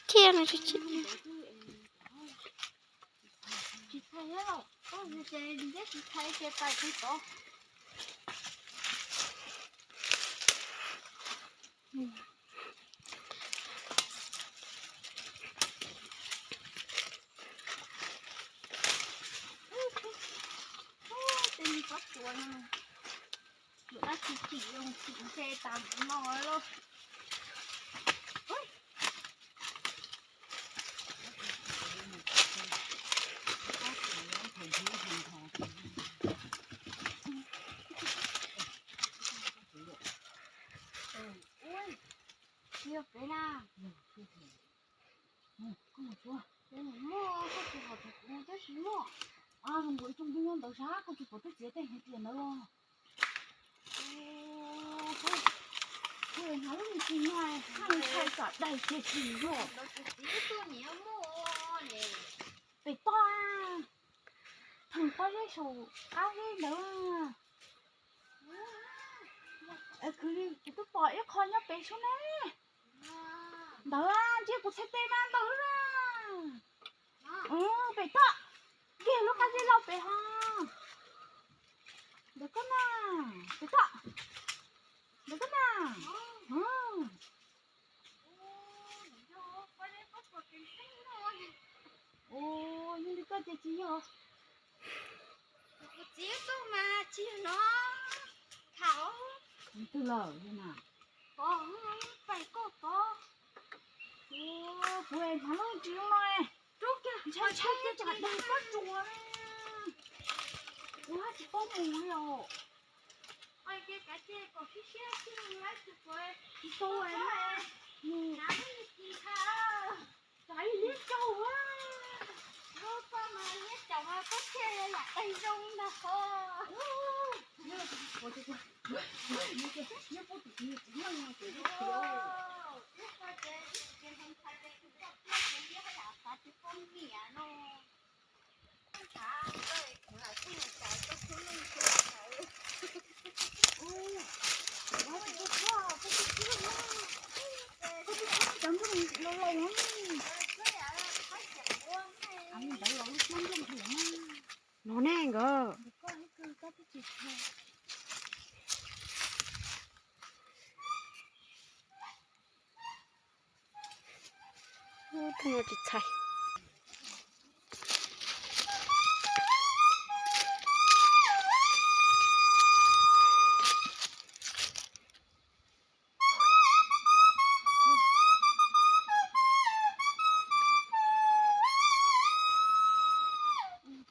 thiab no tsis tsis. Tsis thaiv thiab los, koj ces tsis thaiv ces pais tsis tod. Tej li pob tsuas no, yuav dab tsi tsim zoo tsim ntshe tas mus no lawm. Ua, yog peb na. Koj mus tsuav. Muaj, koj tsis pom kuv tab sis muaj. Zoo nkaus ib tsoom peb nyob ntawd sab, koj tsis pom twb txiav tej hnyuv tias ntawd los. Kuv hnav lub me tsis nag, haj li tshais tsam daig kiag tsis yog. Pem toj, theem pob zeb saum qab zeb ntawd. Kwv li kuv twb pom ib qho nyob pem sub ne. Ntawd, ntsib kuv txhais tes mas ntawd na. Pem toj, kiag lub qab zeb los pem ho. Ntawd koj na, pem toj. Ntawd koj na. Ua, yog li koj ces tsis yog. Kuv txiv tub mas tsis yog no. Tham twg lawm na? Pom pais koj pom. Kuv hnav lub tsis zoo no, ntshai ntshai tsam daig pob tsuas. Kuv haj tsis paub mus li os. Tsis tau, tsam ib liab caug. Lub koj mas liab caum mas koj thiaj yam daig zoo ntag ho. No ne nkawd. Ub, tsis txhais.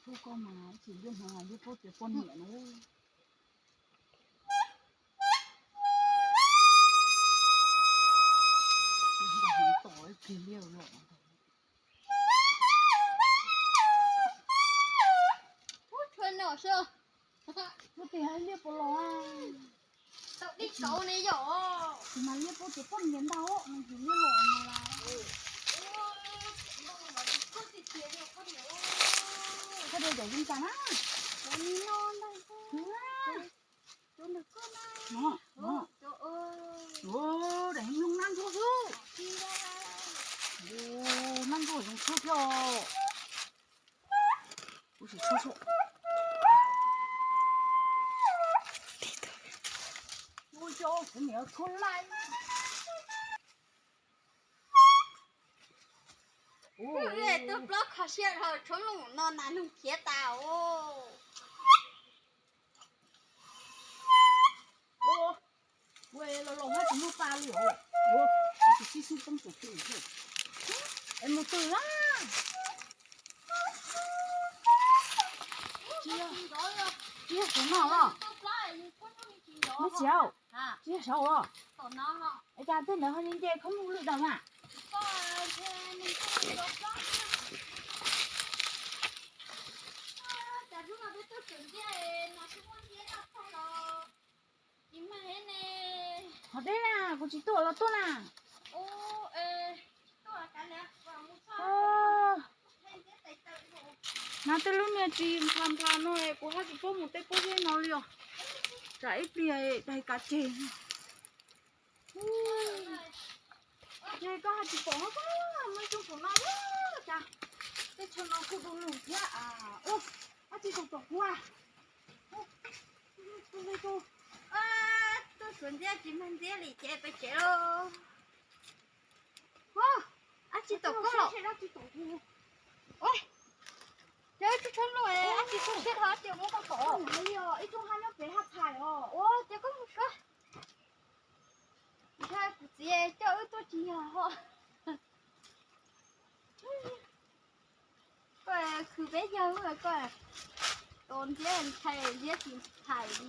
Ub, koj mas tsis yuav hnav yuav paub tias poj niam na. Ub, tshua no sua. Ub, tes hais liab puas los? Tau dib kauv ne yom. Tus mas liab paub tias poj niam ntau, nws yus liab los no las. Koj de cov zoo cas na? Cov ni no ntag. Daim hluas nab ntsuab xwb. Nab ntsuab zoo tshuaj thiab. Kuv sim tshuaj tshuaj. Ua cov kuv niam tshuaj laij. Ub, twb plaub kho siab dhau, tshuav lub no nas noog khiav tas os. Ua los los hab tsis muaj pa li os. Ua, tus sib xub poob tus twg thiab. Es mus twg na? Tsis yog, tsis yog saum no los? Muab txiav, tsis yog saud os. Es cas tej ntawd ho nce nce khaub ncaug lwj daws na? Qhov deb na, kuv tsis tuaj los tuaj na. Hnav tej lub niag ris nplha nplha no kuv haj tsis paub mus tej pob zeb no li os. Tsam ib pliag daig kav tseg. Ces koj haj tsis pom, muaj ib tug saum no cas, tej tsho no kuj du lug thiab. Dab tsi tom tom kuv a? Tuaj suav ntxiab tsis mag ntxiab li ces peb tsev lauj. Dab tsi tom koj los? Ces wb tsis tshua lug, dab tsi tshua siab dhau ces muab koj tom. Ib tug haj nyob pem haj txhais os. Ua ces koj mus koj. Ntshai kuv txiv coj wb tuaj tsis yog ho. Koj khwv peb yawg koj tos ntxiab ntshai ntxiab tsis txhais li.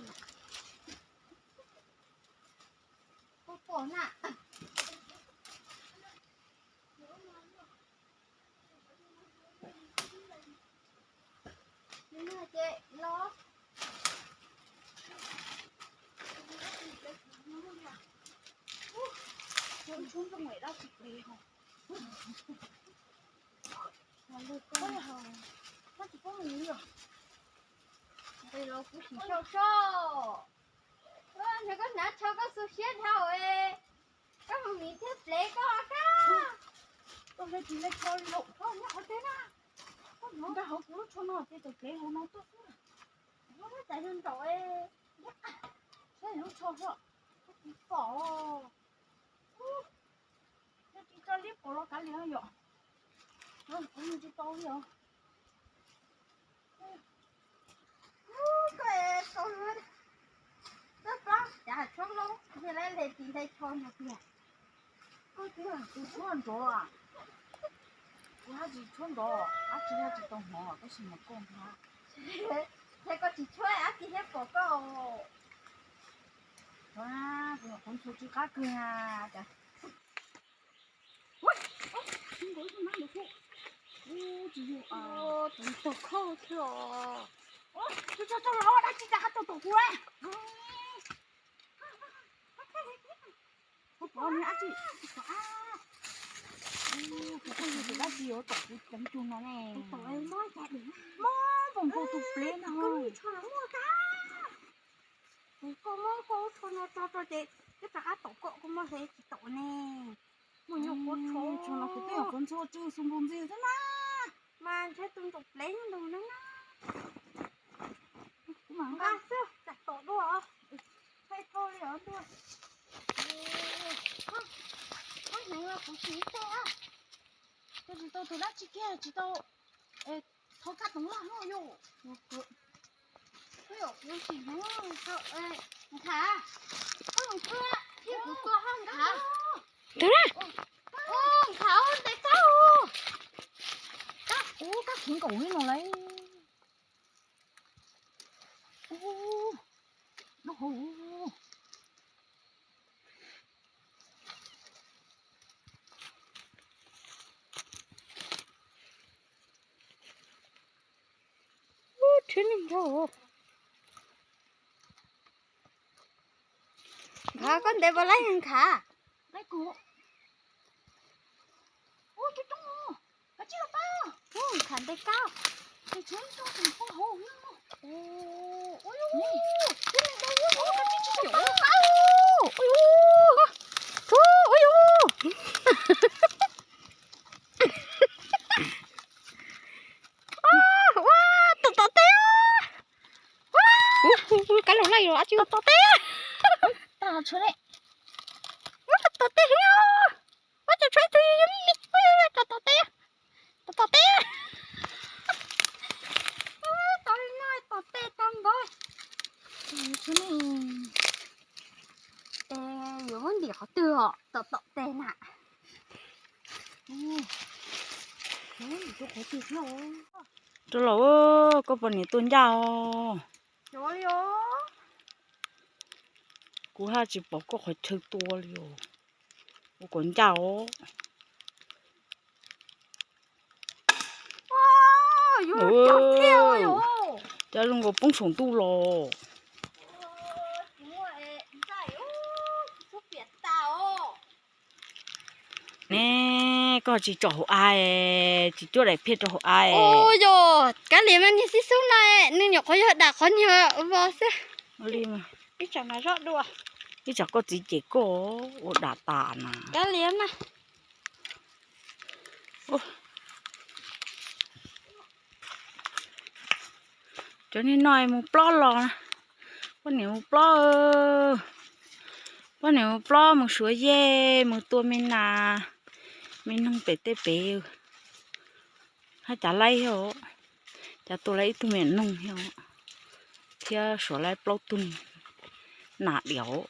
Koj pom na. Ces los. Koj tsis paub mus li os. Nqis los kuv sim sau sau. Ntshe koj hnav tsho koj xu siab dhau es koj mus miv thiab plev koj kab. Koj hle tsis hle tsho li lauj, koj nyob qhov twg na? Koj hnov nkag hauv kuv lub tsho no ces tawm plev hauv no tuaj xwb. Nyob cas yog nraum es saib lub tsho xwb, koj tsis pom. Yog tsis tso liab pom los kav liam yom. Kuv mus tsis tau li os. Koj tau tab pab cas tshuab loob, yog lawv hle tsis hle tsho no tiag. Koj twb tus tshuab nrov, kuv haj tsis tshuab nrov, dab tsi haj tsis tau hnov tab sis mas koj ntag. Ces koj tsis tshuab dab tsi thiab pom koj. Kuv nyuam qhuav ntshua tsw qab kawg na. Tsis yog, tsis tau khauj thiab os. Tso tso los dab tsi cas qab tau tom kuv. Kuv pom nws dab tsi, kuv pom ab. Kuv pom nws dab tsi yuav tom kuv ceev cuag no ne. Mob npaum nkaus tus plev no. Koj muab koj lub tsho no tso tso ces twb rov qab tom koj, koj muab hle tsis tom ne. Muaj nyuam qhuav tsho, tsho no kuv twb nyuam qhuav ntxhua tsw xu npus ntxiv xwb na. Mas ntshe tus nraum plev nyob nraum no na. Kuv mam nqa xwb, tsam tom dua. Thaij thauj li os ntuj. Koj hneev los kuv sim thaij. Ces tsis tau tus dab tsi kiag tsis tau. Thov kab toov laj hauj yus. Kuv sim hneev. Nqhav, koj mus pw thiab kuv koj haj nqhav. Tus na, nqhav ntes kab. Kab ub kab kheev nkaus li no lauj. Ub, lub hauv. Ub, tshwv neeg nrog. Nqhav koj ntes puas laib nqhav? Nqhav ntes kab. Ua, tom tom teb. Kab laug laij los dab tsi tom tom teb. Tom tom teb. Ua, cov tshuav tus yog me, tom tom teb. Tom tom teb. Tau li no tom teb tau nkaus. Es yuav muab ntim qhov twg os, tom tom teb na. Rau los, koj pom niam tuaj ncaj os. Kuv haj tsis pom koj qhov chaw tua li os. Ua kom ncaj os. Cas zoo nkaus poob saum ntuj los. Ne, koj tsis tsom hauv av, tsis cuab daim phem rau hauv av. Ua yog, kav liam mas niag xib xub no, nws nyuam qhuav yog dam qhov niag vos xwb. Ib tsam mas zoj dua. Ib tsam koj txiv cem koj ua dam tas na. Kav liam mas. Cov niag no mus plob los, poj niam mus plob, poj niam mus plob mus suav yej mus tua me nas, me noog pem tej pem, hab cav laib thiab, cav tua laib ib tug me noog thiab, thiab suav laib plaub tug nas diaum.